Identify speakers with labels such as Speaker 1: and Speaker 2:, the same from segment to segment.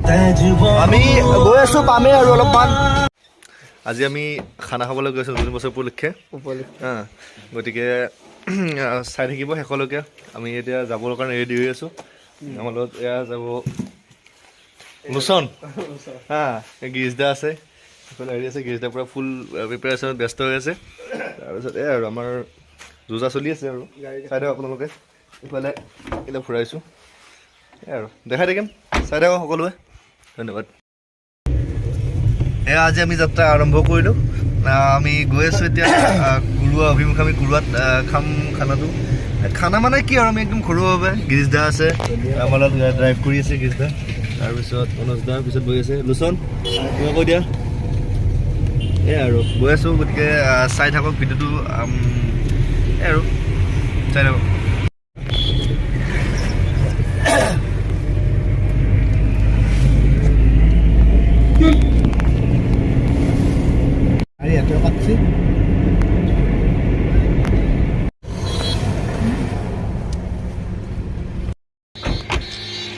Speaker 1: আমি গৈ আছো, পামেই আৰু অলপমান। আজি আমি খানা খাবলৈ গৈ আছোঁ নতুন বছৰ উপলক্ষে। হা, গতিকে চাই থাকিব শেষলৈকে। আমি এতিয়া যাবৰ কাৰণে ৰেডি হৈ আছোঁ। আমাৰ লগত এয়া যাব লোচন, হা, এই গিৰিশদা আছে, এইফালে হেৰি আছে। গিৰিশদা পূৰা ফুল প্ৰিপেৰেশ্যনত ব্যস্ত হৈ আছে। তাৰপিছত এই আৰু আমাৰ যোজা চলি আছে আৰু চাই থাকক আপোনালোকে। ইফালে এতিয়া ফুৰাইছোঁ, এই আৰু দেখাই থাকিম, চাই থাকক সকলোৱে। ধন্যবাদ। এয়া আজি আমি যাত্ৰা আৰম্ভ কৰিলোঁ। আমি গৈ আছোঁ এতিয়া কুৰুৱা অভিমুখে। আমি কুৰুৱাত খাম খানাটো। খানা মানে কি আৰু, আমি একদম ঘৰুৱাভাৱে। গিৰিশ দা আছে আমাৰ লগত, ড্ৰাইভ কৰি আছে গিৰিশ দা। তাৰপিছত অনুজ দা পিছত বহি আছে। লোচন, কিবা কৈ দিয়া। এই আৰু গৈ আছোঁ, গতিকে চাই থাকক ভিডিঅ'টো। এই আৰু চাই থাকক।
Speaker 2: আৰু ইয়াতে কাটছি।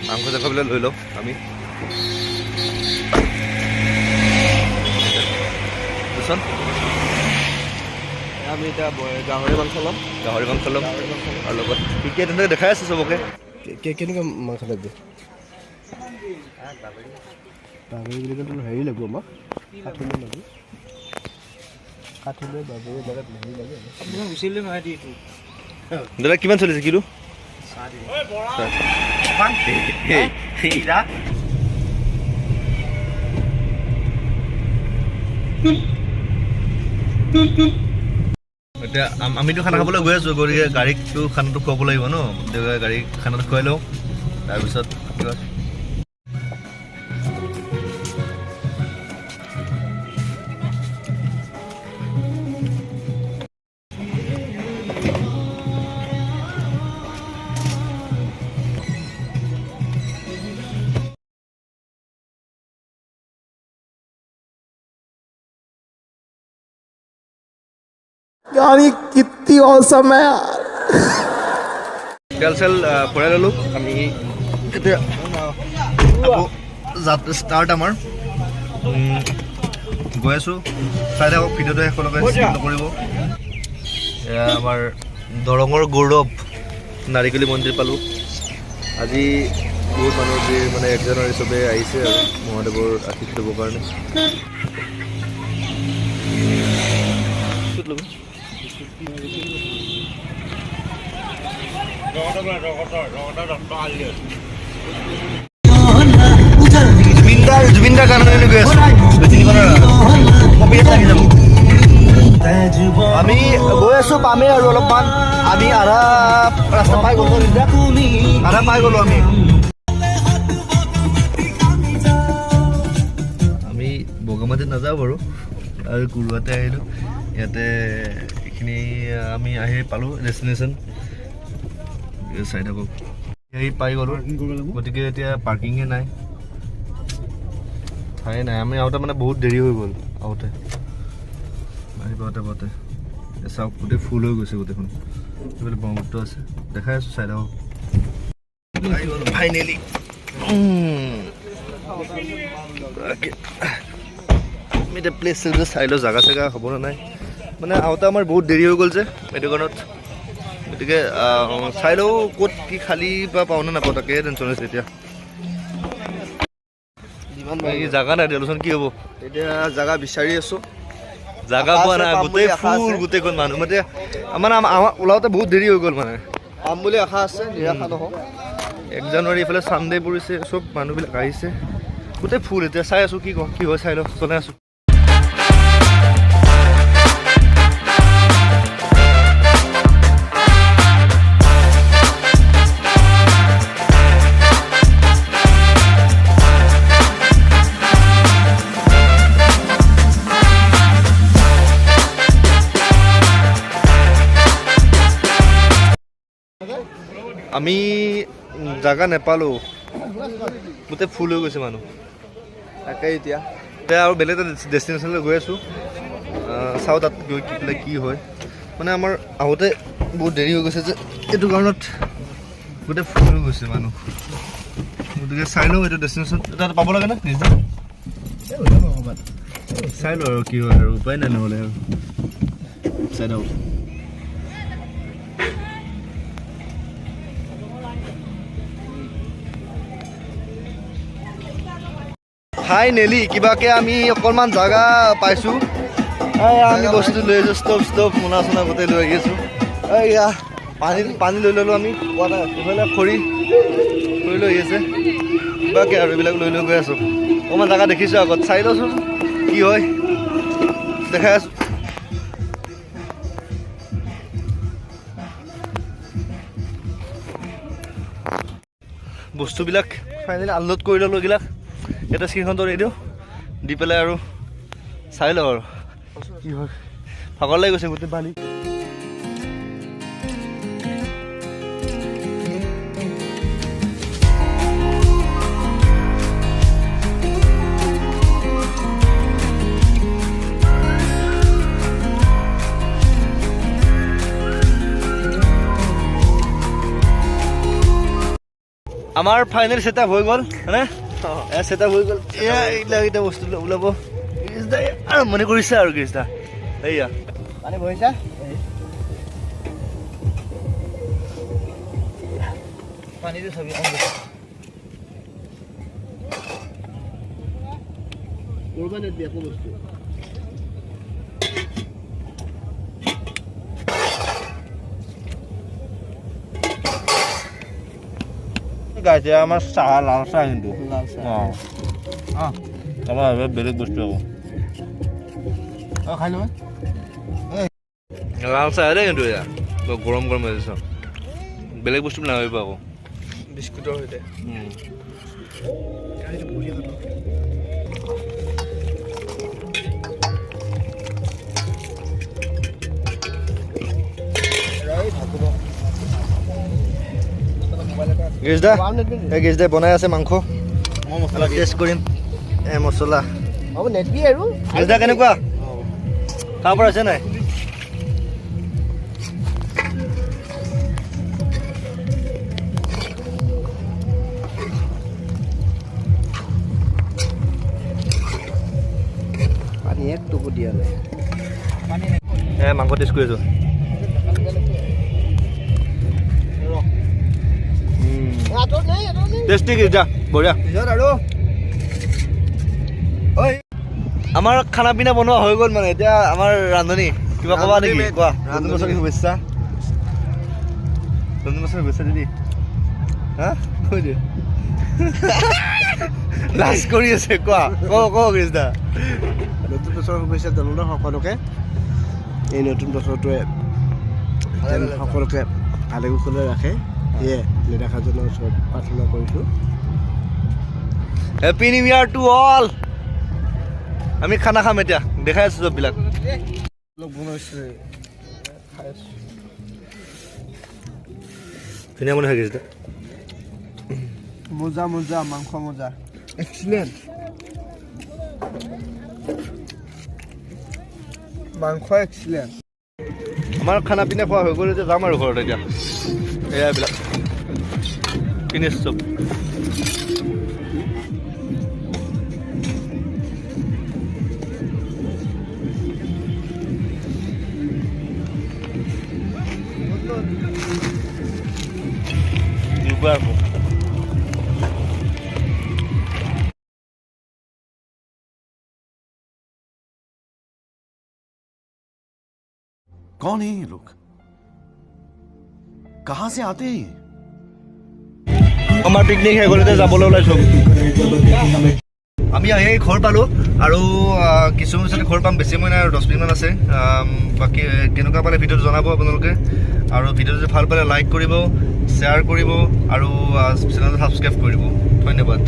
Speaker 1: মাংস চাংসবিলাক লৈ লওঁ আমি। লোচন।
Speaker 2: আমি এতিয়া গাহৰি মাংস ল'ম।
Speaker 1: গাহৰি মাংস ল'ম আৰু লগত কি কি তেনেকৈ দেখাই আছে চবকে।
Speaker 2: কেনেকুৱা মাংস লাগিব? বাগৰি বুলি ক'লে হেৰি লাগিব আমাক, কাঠলৈ লাগিব। কাঠলৈ বাগৰি লগত হেৰি লাগে।
Speaker 1: দাদা, কিমান চলিছে কিলো? এতিয়া আমিতো খানা খাবলৈ গৈ আছোঁ, গতিকে গাড়ীকতো খানাটো খুৱাব লাগিব ন। গতিকে গাড়ীক খানাটো খুৱাই লওঁ, তাৰপিছত কিবা।
Speaker 3: यार, ये कितनी औसम है यार।
Speaker 1: তেল চেল ভৰাই ল'লোঁ আমি। এতিয়া আকৌ যাত্ৰা ষ্টাৰ্ট আমাৰ। গৈ আছোঁ, চাই থাকক ভিডিঅ'টো শেষলৈকে, স্কিপ নকৰিব। এয়া আমাৰ দৰঙৰ গৌৰৱ নাৰিকলী মন্দিৰ পালোঁ। আজি বহুত মানুহ ভিৰ, মানে 1 জানুৱাৰী, চবেই আহিছে আৰু মহাদেৱৰ আশীষ ল'বৰ কাৰণে। ক'ত ল'ব? জুবিনদাৰ গান শুনি গৈ আছো। কপিৰাইট লাগি যাব। আমি গৈ আছো, পামেই আৰু অলপমান। আমি আধা ৰাস্তা পাই গ'লো এতিয়া, আধা পাই গ'লো আমি। আমি বগামাটিত নাযাওঁ বাৰু, আৰু কুৰুৱাতে আহিলোঁ। ইয়াতে এইখিনি আমি আহি পালোঁ ডেষ্টিনেশ্যন। চাই থাকক, আহি পাই গ'লোঁ। গতিকে এতিয়া পাৰ্কিঙে নাই, ঠায়ে নাই। আমি আহোঁতে মানে বহুত দেৰি হৈ গ'ল। আহোঁতে আহি পাওঁতে পাওঁতে এই চাওক, গোটেই ফুল হৈ গৈছে গোটেইখন। এইফালে ব্ৰহ্মপুত্ৰ আছে, দেখাই আছোঁ, চাই থাকক। আহি গ'লো ফাইনেলি। আমি এতিয়া প্লেচ চাই লওঁ, জাগা চেগা হ'বনে নাই। মানে আহোঁতে আমাৰ বহুত দেৰি হৈ গ'ল যে এইটো কাৰণত। গতিকে চাই লওঁ ক'ত কি খালী বা পাওঁ নে নাপাওঁ, তাকে টেনশ্যন হৈছে এতিয়া।
Speaker 2: যিমান
Speaker 1: এই জাগা নাই দিয়াচোন, কি হ'ব?
Speaker 2: এতিয়া জাগা বিচাৰি আছো।
Speaker 1: জাগা
Speaker 2: আশা
Speaker 1: পোৱা
Speaker 2: আছে,
Speaker 1: নাই।
Speaker 2: পাম
Speaker 1: গোটেই
Speaker 2: বুলি আশা
Speaker 1: ফুল
Speaker 2: আছে।
Speaker 1: গোটেইখন মানুহ। মানে আমাৰ আমাৰ ওলাওঁতে বহুত দেৰি হৈ গ'ল মানে।
Speaker 2: পাম বুলি আশা আছে, নিৰাশা নহওঁ।
Speaker 1: 1 জানুৱাৰী, এইফালে চানডে পৰিছে, চব মানুহবিলাক আহিছে, গোটেই ফুল। এতিয়া চাই আছোঁ কি কওঁ, কি হয় চাই লওঁ, চলাই আছোঁ। আমি জাগা নেপালোঁ, গোটেই ফুল হৈ গৈছে মানুহ।
Speaker 2: তাকে এতিয়া।
Speaker 1: এতিয়া আৰু বেলেগ এটা ডেষ্টিনেশ্যনলৈ গৈ আছোঁ। চাওঁ তাত গৈ কি পেলাই কি হয়। মানে আমাৰ আহোঁতে বহুত দেৰি হৈ গৈছে যে, এইটো কাৰণত গোটেই ফুল হৈ গৈছে মানুহ। গতিকে চাই লওঁ এইটো ডেষ্টিনেশ্যন এটা পাব লাগে নে নিজে চাই লওঁ আৰু কি হয় আৰু উপায় নাই নহ'লে আৰু চাই থাকোঁ। ফাইনেলি কিবাকে আমি অকণমান জাগা পাইছোঁ। আমি বস্তু লৈ আহিছোঁ, ষ্টভ ষ্টভ মোনা চোনা গোটেই লৈ আহি আছোঁ। এইয়া পানী পানী লৈ ল'লোঁ আমি, ইফালে খৰি খৰি লৈ আহি আছে কিবাকে আৰু এইবিলাক লৈ লৈ গৈ আছোঁ। অকণমান জাগা দেখিছোঁ আগত, চাই লওঁচোন কি হয়, দেখাই আছোঁ। বস্তুবিলাক ফাইনেলি আনলোড কৰি ল'লোঁ, এইবিলাক এটা স্ক্ৰীণখন দি দিওঁ, দি পেলাই আৰু চাই লওঁ আৰু কি হয়। ভাগৰ লাগি গৈছে গোটেই বালি। আমাৰ ফাইনেল ছেট আপ হৈ গ'ল, হয়নে? ছেট আপ হৈ গ'ল। এয়া এইবিলাক এতিয়া বস্তুবিলাক ওলাব। গিৰিশদাই আৰম্ভণি কৰিছে আৰু গিৰিশদা এইয়া
Speaker 2: পানী বহিছা,
Speaker 1: পানীটো চাবি।
Speaker 2: কৰবা নিদিবি একো বস্তু।
Speaker 4: গাইছে আমাৰ চাহ, লাল চাহ কিন্তু
Speaker 2: লাল চাহ।
Speaker 4: অঁ, আমাৰ বেলেগ বস্তু আকৌ।
Speaker 2: অঁ, খাই লোৱা।
Speaker 1: লাল চাহ দেই কিন্তু এয়া গৰম গৰম হৈ আছে, বেলেগ বস্তু নাভাবিব আকৌ।
Speaker 3: বিস্কুটৰ সৈতে।
Speaker 1: গিৰিশদা, এই গিৰিশদাই বনাই আছে মাংস, টেষ্ট কৰিম। এই মছলা
Speaker 2: হ'ব নেদবি আৰু।
Speaker 1: গিৰিশদা কেনেকুৱা খাব পৰা হৈছে নাই?
Speaker 2: পানী এক টোপো দিয়া নাই।
Speaker 1: এ মাংস টেষ্ট কৰি আছোঁ। টেষ্টি গিৰিশদা, বঢ়িয়া।
Speaker 2: পিছত আৰু
Speaker 1: আমাৰ খানা পিনা বনোৱা হৈ গ'ল, মানে এতিয়া আমাৰ ৰান্ধনী কিবা ক'বা নেকি? কোৱা, নতুন বছৰৰ শুভেচ্ছা। নতুন বছৰৰ শুভেচ্ছা দিদি। হা, কৈ দিয়ে, লাজ কৰি আছে। কোৱা, ক ক গিৰিশদা।
Speaker 2: নতুন বছৰৰ শুভেচ্ছা জনালোঁ সকলোকে। এই নতুন বছৰটোৱে যেন সকলোকে ভালে কুশলে ৰাখে, সেয়ে নেদেখাজনৰ ওচৰত প্ৰাৰ্থনা কৰিছোঁ।
Speaker 1: Happy new year to all. আমি খানা খাম এতিয়া, দেখাই আছোঁ চববিলাক। ধুনীয়া মনে হৈ গৈছে।
Speaker 3: মজা মজা মাংস, মজা, এক্সিলেণ্ট মাংস, এক্সিলেণ্ট।
Speaker 1: আমাৰ খানা পিনা খোৱা হৈ গ'ল, এতিয়া যাম আৰু ঘৰত। এতিয়া এয়া এইবিলাক ফিনিছ চব। আকৌ
Speaker 5: कौन है ये लोग, कहां से आते हैं ये?
Speaker 1: আমাৰ পিকনিক শেষ হ'ল, এতিয়া যাবলৈ ওলাইছোঁ। আমি আহি ঘৰ পালোঁ আৰু কিছু পিছতে ঘৰ পাম, বেছি সময় নাই আৰু 10 মিনিটমান আছে। বাকী কেনেকুৱা পালে ভিডিঅ'টো জনাব আপোনালোকে, আৰু ভিডিঅ'টো যদি ভাল পালে লাইক কৰিব, শ্বেয়াৰ কৰিব আৰু চেনেলটো ছাবস্ক্ৰাইব কৰিব। ধন্যবাদ।